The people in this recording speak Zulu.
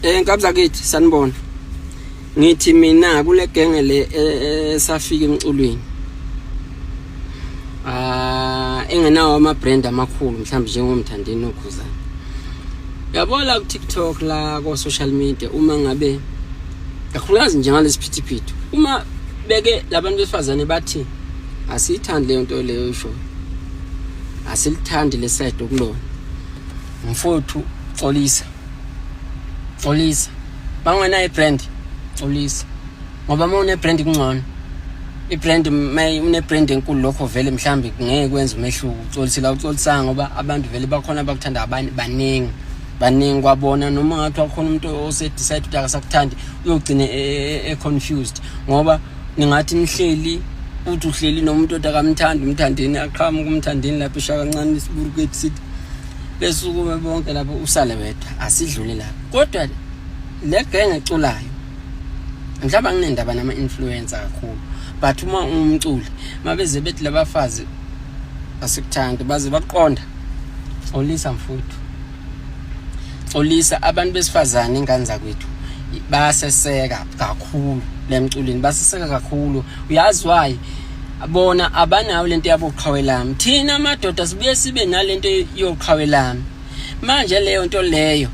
Nkabi zakithi, sanibona. Ngithi mina kule genge le esafika emculweni. Ah, engenawo ama brand amakhulu mhlawumbe njengoMthandeni noKhuzani. Yabo la ku TikTok, la ko social media, uma ngabe kakhulukazi nje ngalesiphithiphithi, uma beke labantu besifazane bathi asiyithandi leyo nto leyo isho, asilithandi le side okulona, mfowethu, xolisa, xolisa. Bangenayo ibrand, xolisa, ngoba uma une-brand kungcono. I-brand, une-brand enkulu, lokho vele mhlambe ngeke kwenze umehluko uxolisile awuxolisanga, ngoba abantu vele bakhona abakuthanda, baningi, baningi kwabona. Noma ngathi wakhona umuntu ose-decide ukuthi akasakuthandi, uyogcine e-confused, ngoba ningathi nihleli, uthi uhleli nomuntu othi akamthandi uMthandeni, aqhamuka uMthandeni lapho eshaya kancane isiburukethi, sithi besukume bonke lapho, usale wedwa. Asidlule lapho. Kodwa le genge eculayo, mhlawumbe anginendaba nama-influencer kakhulu, but uma ungumculi, mabeze bethi labafazi asikuthandi, baze baqonda, xolisa mfuthu, xolisa. Abantu besifazane, ingane zakwethu, bayaseseka kakhulu lemculweni, baseseka kakhulu. Uyazi why? Bona abanayo lento yabo qhawelami. Thina amadoda sibuye sibe nalento yoqhawelami. Manje leyo nto leyo